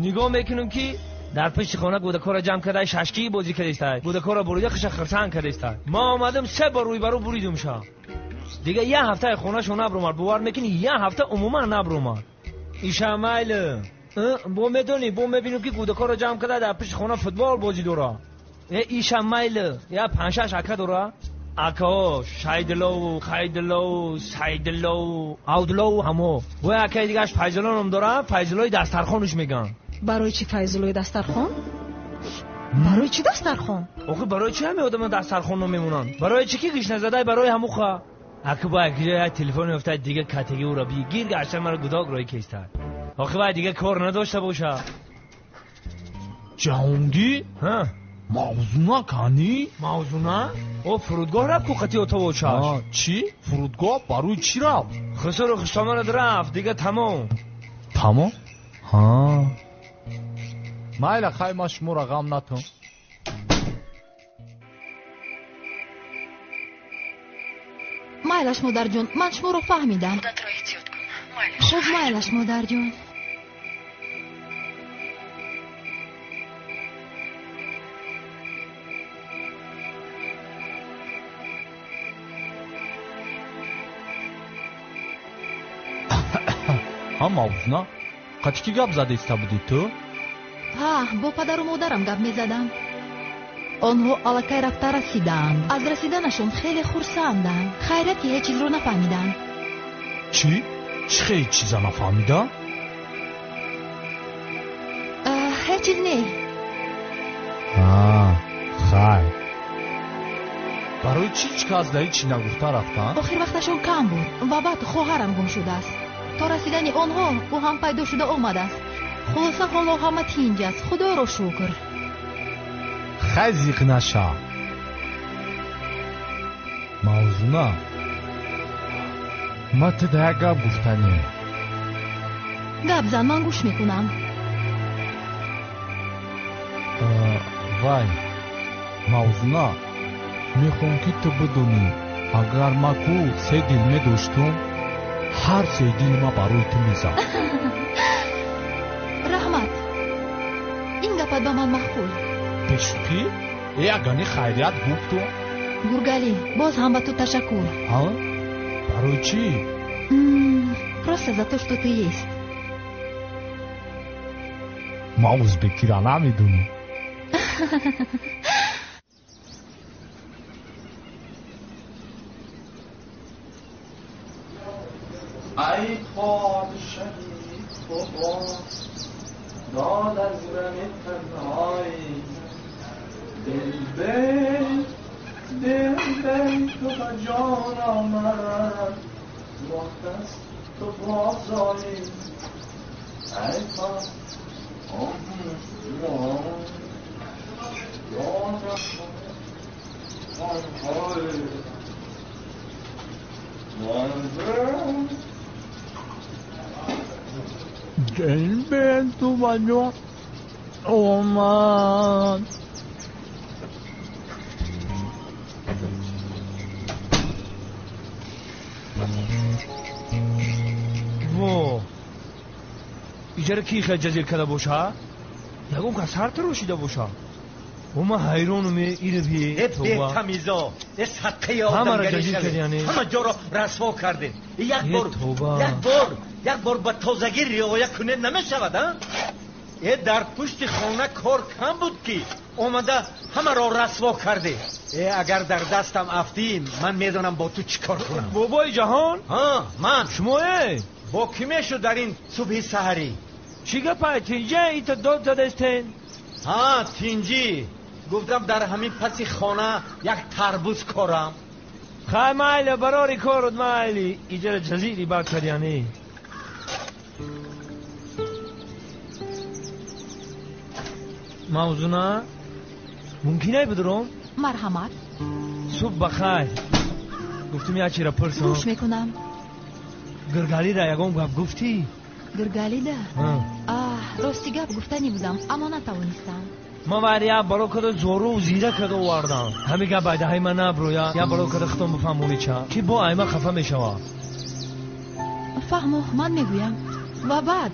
нигоҳ мекунем, ки дар пишти хона гудакора ҷамъ карда, шашкӣ бозӣ кардистай. Гудакора бурида, хиша хирсанг кардистай. Ма омадам, се бор рӯйбарӯ буридумша. Дига я ҳафтаи хонашон набромад. Бовар мекунӣ, я ҳафта умуман набромад. Иша майли. Бо медонӣ, бо мебинем, ки гудакора ҷамъ карда дар пишти хона футбол бозӣ дора. Э, иша майли. Я панҷ-шаш ака дора. Акаҳо Шайдилову, Хайдилову, Сайдилову, Авдулову ҳамо. Вой, акаи дигааш Файзулло ном дора, Файзуллои дастархонуш мегӯянд. Барои чӣ Файзуллои дастархон? Барои чӣ дастархон? Охи барои чӣ ҳаме одама дастархон ном мемонанд? Барои чӣ ки гишназадай барои ҳамуха? Аки бо як ҷоя як телефон меафтад, дига катаги ӯро би гир гашта маро гудок рӯй кестад. Охи вай дига кор надошта боша. Ҷаҳонгир? Ҳа? Мавзуна канӣ? Мавзуна? О, фурудгоҳ рафт ку қати отовочаш. А, чӣ? Фурудгоҳ барои чӣ рафт? Хусуру хушомонат рафт, дига тамом. Тамом? Ҳа. Майла, хай, ман шуморо ғам натам. Майлаш, модарҷон, ман шуморо фаҳмидам. Худатро эҳтиёт кун. Майлаш. Хуб, майлаш, модарҷон. Ҳа, Мавзуна, қати кӣ гап задаиста будӣ ту? Ҳа, бо падару модарам гап мезадам. Онҳо аллакай рафта расидаанд. Аз расиданашон хеле хурсанданд. Хайрият ки ҳеҷ чизро нафаҳмиданд. Чӣ? Чӣ хел чиза нафаҳмиданд? Ҳеҷ чиз не. Хайр. Барои чӣ ҳеҷ кас дар ҳеҷ чӣ нагуфта рафтанд? Охир вақташон кам буд ва баъд хоҳарам гум шудааст. То расидани онҳо ӯ ҳам пайдо шуда омадааст. Хулоса ҳоло ҳама тинҷ аст. Худоро шукр. Хай зиқ наша. Мавзуна, ма ту да як гап гуфтанем. Гап зан, ман гӯш мекунам. Вай, Мавзуна, мехоҳам ки ту бидонӣ, агар ма ку се дил медоштум, ҳар се дили ма барои ту мезад. Раҳмат. Ин гапат ба ман маъқул. Бешӯхӣ? Э, агани хайрият гуфту. Гургалӣ, боз ҳам ба ту ташаккур. Ҳа? Барои чӣ? Просто за то, что ты есть. Ма узбекира намедонӣ. Ай подшаҳи худо, дод аз рами танҳоӣ, дилбей, дилбей, ту ба ҷон омад, вақт аст ту бозоӣ. Ай дилбей, ту ба ҷон омад. Во, иҷара ки хел ҷазир карда боша? Ягон кас сар тарошида боша? О, ман ҳайронум, ира Э, бетамизо, э, садқаи ҳамаро одамгарӣ ҷазир шавед. кардӣ, яъне? Ҳама ҷоро расво кардед. Як Э, бор, тоба. як бор, як бор ба тозагӣ риоя кунед намешавад, а? Э, дар пушти хона кор кам буд ки омада ҳамаро расво кардед. Э, агар дар дастам афтӣ, ман медонам бо ту чӣ кор кунам. Бобои ҷаҳон? Ҳа, ман. Шумо э? Бо кӣ мешуд дар ин субҳи саҳарӣ? Чӣ гапай, тинҷа ита дод задастен? Ҳа, тинҷӣ. Гуфтам дар ҳамин паси хона як тарбуз корам. Хай майли, барори корот майли. Иҷара ҷазири бад кард, яъне. Мавзуна, мумкин ай бидуром? Марҳамат. Субҳ ба хайр. Гуфтум як чира пурсам. Гӯш мекунам. Гиргалида ягон гап гуфтӣ? Гиргалида? Ҳа. Аҳ, рости гап гуфтанӣ будам, аммо натавонистам. Ман вари як бало карда зору зира карда овардам. Ҳамин гап айдаҳаи ман набрӯя, як бало карда худтон бифаҳмонӣ ча, ки бо айма хафа мешавад. Фаҳмо, ман мегӯям. Ва баъд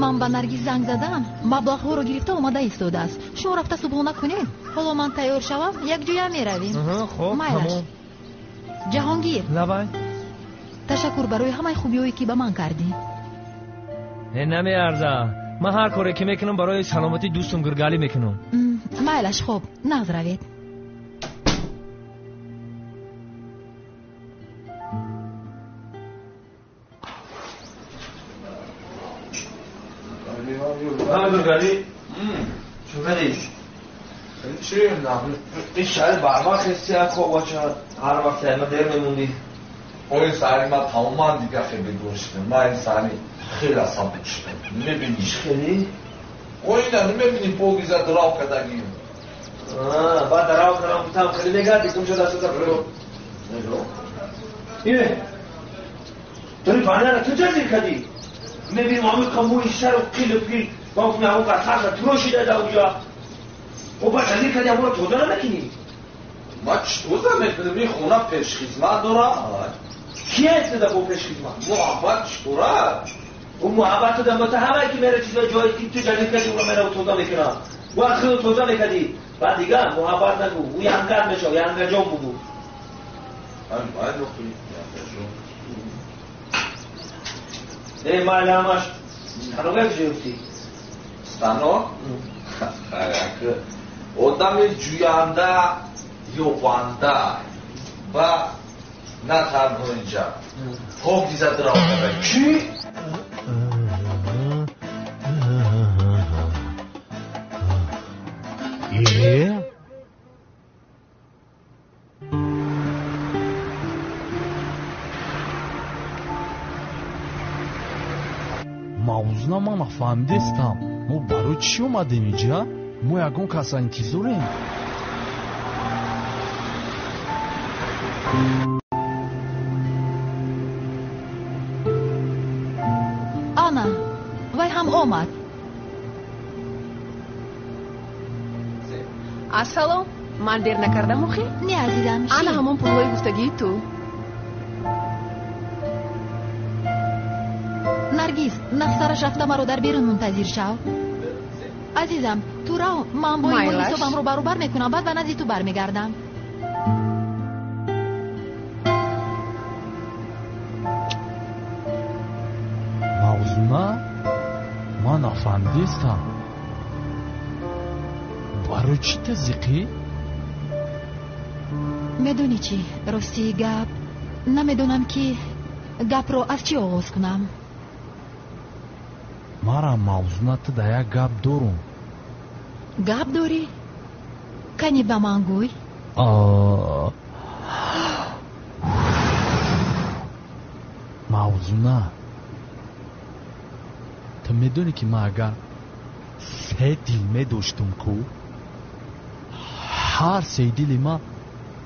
ман ба Наргиз занг задам, маблағҳоро гирифта омада истодааст. Шумо рафта субҳона кунед, ҳоло ман тайёр шавам, якҷоя меравем. Хоб, Майлаш. тамом. Ҷаҳонгир. Лабай. Ташаккур барои ҳамаи хубиҳое ки ба ман кардӣ. Э, намеарза. Ман ҳар коре ки мекунам барои саломатии дӯстум Гиргалӣ мекунам. Майлаш, хоб, нағз равед. ҳа, Гиргалӣ. Чӣ кардӣ? Чӣ? Ин шаҳри барвақт хести, як хоб бача. Ҳар вақт айма дер мемондӣ. Ой, саҳари ман тамоман дига хел бедор шудам. Ман ин саҳари хеле асабӣ шудам. Мебинӣ? Чӣ хелӣ? Ой, ина намебинӣ погиза драв кардагим. Баъд дарав кардам, гуфтам хеле мегардӣ, кумча дастата биро. Е, дори банара ту ҷазир кардӣ? Мебинам ҳамин қа мӯи сару қилу пил, ман гуфтам ҳамон қа сарша турошида дар уҷа. О, баъд ҷазир кардӣ, ҳамонро тоза намекунӣ? Ман чӣ тоза мекунам? Ин хона пешхизмат дорад. Ки аст бо пешхизмат? Муҳаббат чӣ дорад? Ӯ муҳаббату дамата ҳамае ки мера чизои ҷое ки ту ҷазир кардӣ, ӯро мера тоза мекунам. Ӯ аз худо тоза мекардӣ. Баъд дига муҳаббат нагӯ, ӯ янгар мешав, янгаҷон бугӯ. Э, майли ҳамаш станок як ҷо ёфтӣ? Станок? Хайр, Одами ҷӯянда ёбанда ва на танҳо инҷа покиза дуравада. Чӣ? Мавзуна ман нафаҳмидестам. Мо барои чӣ омадем инҷа? Мо ягон каса интизорем? Ана, вай ҳам омад. Ассалом, ман дер накардам охи? Не, азизам. Ана ҳамон пулҳои гуфтагии ту. Наргиз, нақсараш рафта маро дар берун мунтазир шав. Азизам, ту рав, ман бо ин ҳисобамро баробар мекунам, баъд ба назди ту бармегардам. Мавзуна, ман нафаҳмидестам. Барои чӣ ту зиқӣ? Медонӣ чӣ, ростии гап, намедонам ки гапро аз чӣ оғоз кунам. Мара Мавзуна, ту да як гап дорум. Гап дорӣ? Кани ба ман гӯй. Мавзуна, ту медонӣ ки ман агар се дил медоштум ку, ҳар се дили ман.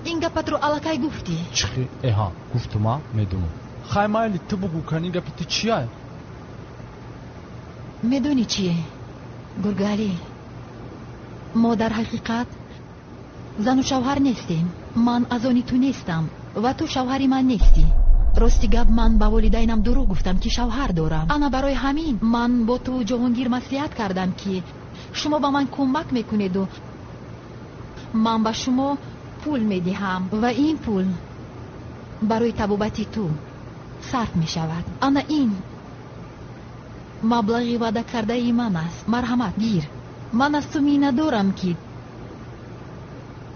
Ин гапатро аллакай гуфтӣ. Чихе? Эҳа, гуфтума, медонам. Хай майли, ту бугӯ, кани гапи ту чия? Медонӣ чӣ, Гургалӣ, мо дар ҳақиқат зану шавҳар нестем. Ман аз они ту нестам ва ту шавҳари ман нестӣ. Рости гап, ман ба волидайнам дурӯғ гуфтам ки шавҳар дорам. Ана барои ҳамин ман бо ту Ҷоҳонгир маслиҳат кардам ки шумо ба ман кӯмак мекунеду ман ба шумо пул медиҳам ва ин пул барои табобати ту сарф мешавад. Ана ин маблағи ваъда кардаи ман аст. Марҳамат, гир. Ман аз ту миннатдорам ки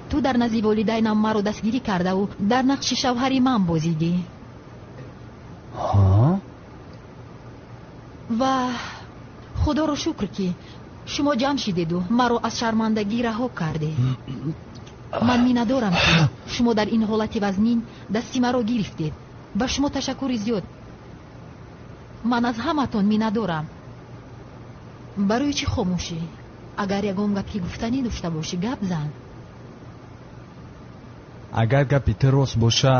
ту дар назди волидайнам маро дастгирӣ кардаву дар нақши шавҳари ман бозидӣ. Ва худоро шукр ки шумо ҷамъ шидеду маро аз шармандагӣ раҳо кардед. Ман миннатдорам ки шумо дар ин ҳолати вазнин дасти маро гирифтед. Ба шумо ташаккури зиёд. Ман аз ҳаматон миннатдорам. Барои чӣ хомӯшӣ? Агар ягон гапи гуфтанӣ дошта бошӣ, гап зан. Агар гапи ту рост боша,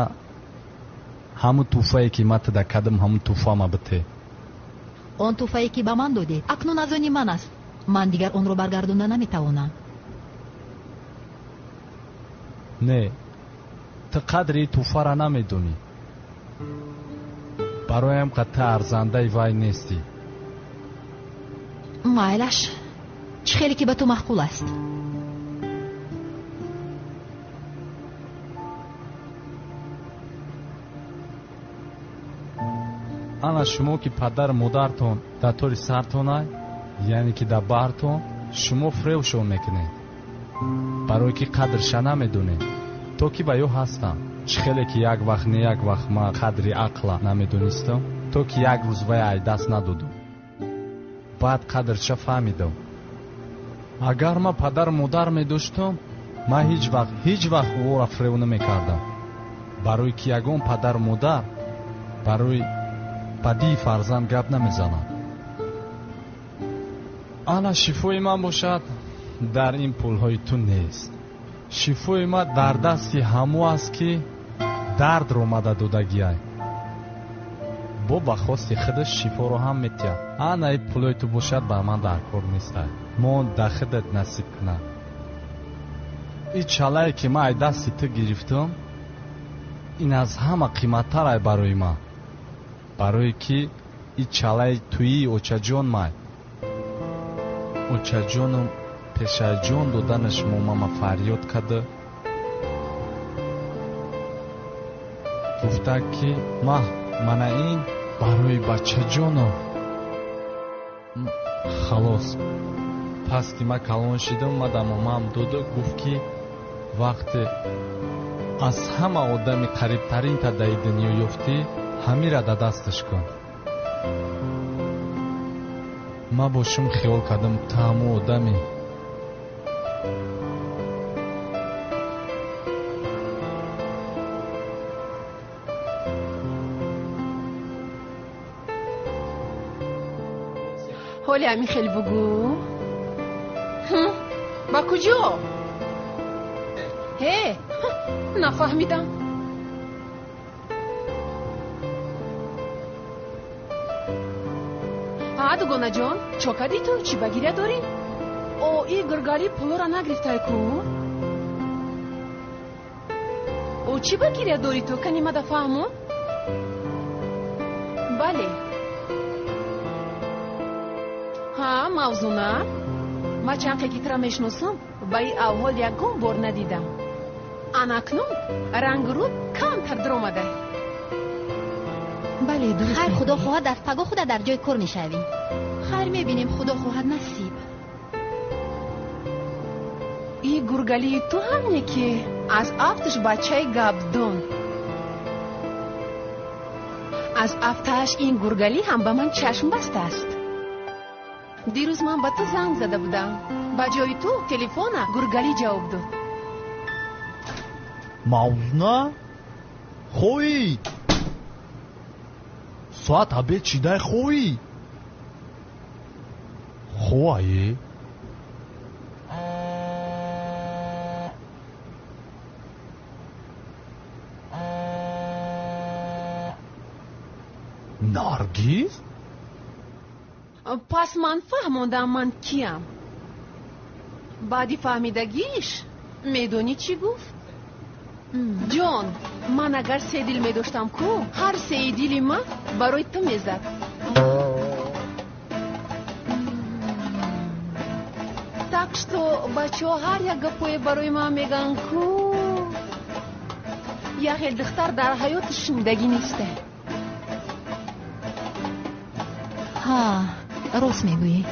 ҳамун тӯҳфае ки ман туда кардам, ҳамун тӯҳфама бите. Он тӯҳфае ки ба ман додед, акнун аз они ман аст. Ман дигар онро баргардонда наметавонам. Не, ту қадри тӯҳфара намедонӣ. Бароям қа ту арзандаи вай нестӣ. Майлаш, чӣ хеле ки ба ту маъқул аст. Ана шумо ки падару модартон дар тори сартонай, яъне ки дар баҳртон, шумо фиребшон мекунед, барое ки қадрша намедонед, то ки ба ё ҳастам. Чӣ хеле ки як вақт не як вақт ман қадри ақла намедонистам, то ки як рӯз вай ай даст надодум, баъд қадрша фаҳмидам. Агар ман падару модар медоштам, ман ҳеҷ вақт, ҳеҷ вақт ӯро фиреб намекардам, барое ки ягон падару модар барои бадии фарзанд гап намезанад. Ана шифои ман бошад дар ин пулҳои ту нест. Шифои ман дар дасти ҳамо аст ки дардро мада додагиай. Бо ба хости худаш шифоро ҳам метиҳад. Ана ин пулҳои ту бошад ба ман дар кор нестай. Мо дар худат насиб кунад. Ин чалае ки ман ай дасти ту гирифтам, ин аз ҳама қиматтарай барои ман, барое ки ин чалаи туии очаҷон май. Очаҷоном пешаҷон доданаш момама фарёд карда гуфта ки маҳ мана ин барои бачаҷоно. Халос, Пас ки ман калон шидам, ма да момаам доду, гуфт ки вақте аз ҳама одами қарибтаринта даи дунё ёфтӣ, ҳамира да дасташ кун. Ма бо шум хиёл кардам, ту ҳамун одами. Ҳоли ҳамин хел бугӯ. Ба куҷо? Ҳе, нафаҳмидам. Ҳа, дугонаҷон, чо кардӣ ту? Чӣ ба гиря дорӣ? О, и гургалӣ пулоро нагирифтай ку? О, чӣ ба гиря дорӣ ту? Кани мада фаҳмон? Бале. Ҳа, Мавзуна, ма чанд ки тура мешиносам, ба ин авҳол ягон бор надидам. Анакнун рангу рӯб камтар даромада. Бале, дуруст. Хайр, худо хоҳад, аз паго худа дар ҷои кор мешавӣ. Хайр, мебинем, худо хоҳад, насиб. И гургалии ту ҳам не ки аз афташ бачаи гапдон. Аз афтааш ин гургалӣ ҳам ба ман чашм бастааст. Дирӯз ман ба ту занг зада будам. Ба ҷои ту телефона гургалӣ ҷавоб дод. Мавзуна? Хоҳӣ? Соат обед шидай хоҳӣ? Хоҳае? Наргиз? Пас ман фаҳмондам ман киям. Баъди фаҳмидагиш медонӣ чӣ гуфт? Ҷон, ман агар се дил медоштам ку, ҳар сеи дили ман барои ту мезад. Так что бачаҳо ҳар як гапое барои ман мегӯянд ку, як хел духтар дар ҳаёти шунидагӣ неста. Ҳа, рост мегӯӣ.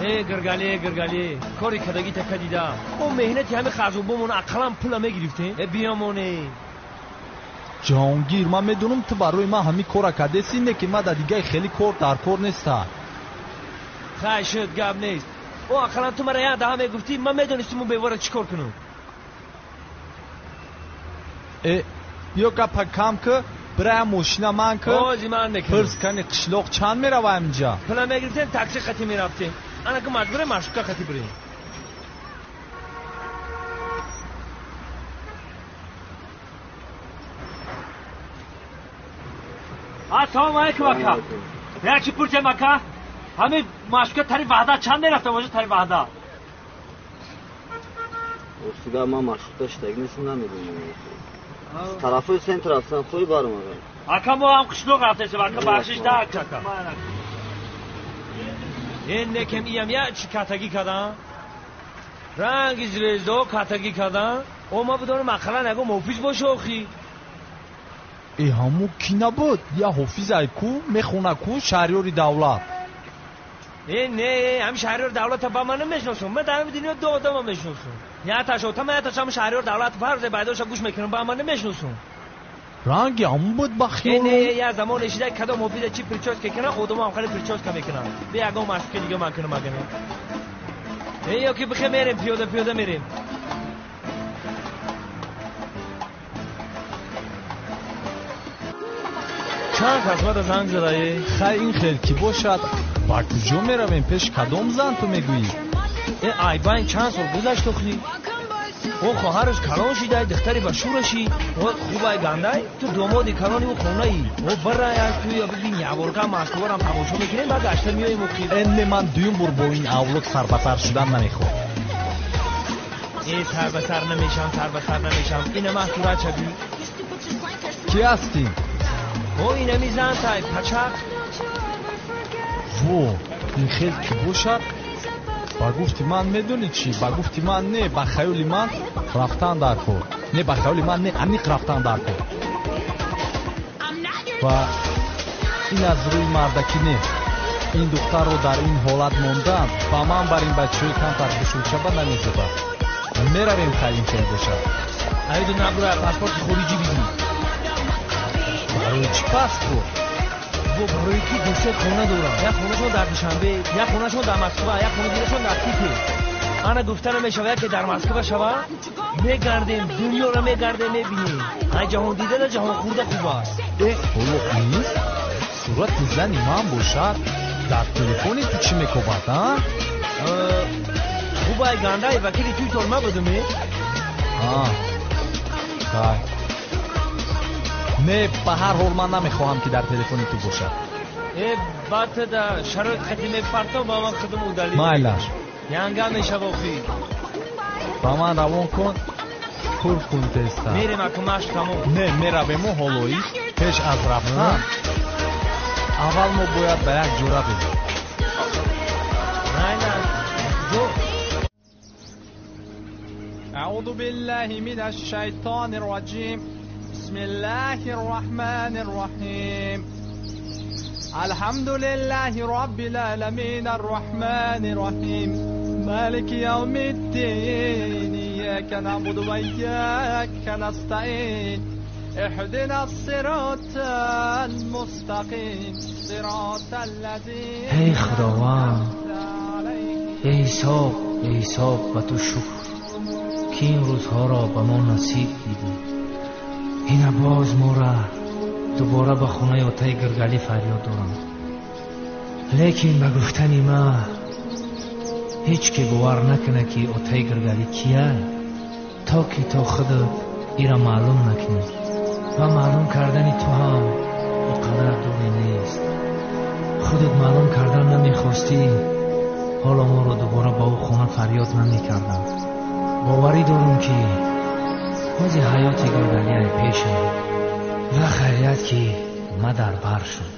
Э, гиргале, гиргале, кори кардагӣ така дидам. Мо меҳнати ҳами хазубомон ақаллан пула мегирифтем. Э, биёмоне. Ҷаҳонгир, ман медонам ту барои ман ҳамин кора кардеси, не ки ман дар дигаи хеле кор дар кор неста. Хай шуд, гап нест. О, ақаллан ту мара як даҳа мегуфтӣ, ман медонистим мо бевора чӣ кор кунам. Э, биё гапа кам ки, бирая мошина ман ки. Ози ман мекунам. Пирс кани қишлоқ чанд мерава инҷа? Пула мегирифтем, такси қатӣ мерафтем. Ана ки маҷбурем маршрутка қатӣ бирем. Ассалому алайкум ака. Як чӣ пурсем ака? Ҳамин маршрутка тари Ваҳдат чанд мерафта бошад тари Ваҳдат? Ростига ман маршрутка шидаги нестам, намедонам. Тарафи центр рафтам, хоҳӣ баромадам. Ака, мо ҳам қишлоқ рафтесем, ака, бахшиш да ака. Ин некем иям як чӣ катагӣ кардам? Ранги звездаҳо катагӣ кардам. О, ман бидонам ақаллан ягон муҳофиз боша охи. Э, ҳамун кӣ набуд? Я ҳофизай ку, мехона ку Шаҳриёри Давлат. Э, не, ҳамин Шаҳриёри Давлата ба ман намешиносам. Ман дар ҳамин дунё ду одама мешиносам. Якташ отама, якташ ҳамин Шаҳриёри Давлат фарзе байдоша гӯш мекунам, ба ман намешиносам. Ранги ҳамун буд ба хиёлам. Не, я замоне шида кадом ҳофиза чӣ прическа кунад, одамо ҳам хеле прическа мекунанд. Бе ягон маршрутка дига ман кунам агане. Э, ё ки бихе мерем, пиёда пиёда мерем. Чанд кас мада занг задае? Хай, ин хел ки бошад, ба куҷо меравем? Пеш кадом зан ту мегӯӣ? Э, айбайн чанд сол гузашт охи? О, хоҳараш калон шидай, духтари ба шӯраши. О, хубай гандай, ту домоди калони ӯ хонаи. О, барай аз ту я бибин, яворка Москварам тамошо мекунем, ба гашта меоем охи. Э, не, ман дуюм бор бо ин авлод сарбасар шудан намехоҳам. Э, сарбасар намешам, сарбасар намешам. Ина ман сурат шаби. Ки ҳастӣ? О, инами зан тай, пачақ. Во, ин хел ки бошад, ба гуфти ман медонӣ чӣ? Ба гуфти ман не, ба хаёли ман рафтан дар кор. Не, ба хаёли ман не, аниқ рафтан дар кор. Ва Ин аз рӯи мардакӣ нест. Ин духтарро дар ин ҳолат мондан ба ман бар ин бачаҳои камтар хушрӯчаба намезебад. Меравем, хай ин хел бошад. Айду набура, паспорти хориҷӣ бигӣ. Барои чӣ паспорт? Бо барои ки ду-се хона дорам. Як хонашон дар Душанбе, як хонашон дар Москва, як хона дигарашон дар Кипр. Ана гуфта намешава, яке дар Москва шава, мегардем, дунёро мегардем, мебинем. Ай ҷаҳон дида да ҷаҳон хӯрда хуб аст. Э, ҳоло низ сурати зани ман бошад, дар телефони ту чӣ мекобад, а? Хуб, ай гандаи вакили туй тор мабудум, э? А, хай. Не, ба ҳар ҳол ман намехоҳам, ки дар телефони ту бошад. Э, баъд да шароит хати мепартом, ба ман худам удалить. Майлаш. Янга мешава охи. Ба ман равон кун, пур кун теста. Мерем, аку машқ тамом. Не, меравему ҳолои пеш аз рафтан. Аввал мо бояд ба як ҷо равем. Майлаш. Ҷо. أعوذ بالله من الشيطان الرجيم. بسم الله الرحمن الرحيم. الحمد لله رب العالمين الرحمن الرحيم مالك يوم الدين إياك نعبد وإياك نستعين اهدنا الصراط المستقيم صراط الذين эй Худованд, беҳисоб, беҳисоб ба ту шукр, ки ин рӯзҳоро ба мо насиб дидӣ. Ина боз мора дубора ба хонаи отаи Гиргалӣ фарёд дорам, лекин ба гуфтани ман ҳеҷ ке бовар накунад, ки отаи Гиргалӣ кия, то ки то худат ира маълум накунӣ. Ва маълум кардани ту ҳам о қадар дуре нест. Худат маълум кардан намехостӣ, ҳоло моро дубора ба ӯ хона фарёд намекардам. Боварӣ дорам, ки ҳози ҳаёти Гиргалияй пешам. Ва хайрият, ки ма дар бар шуд.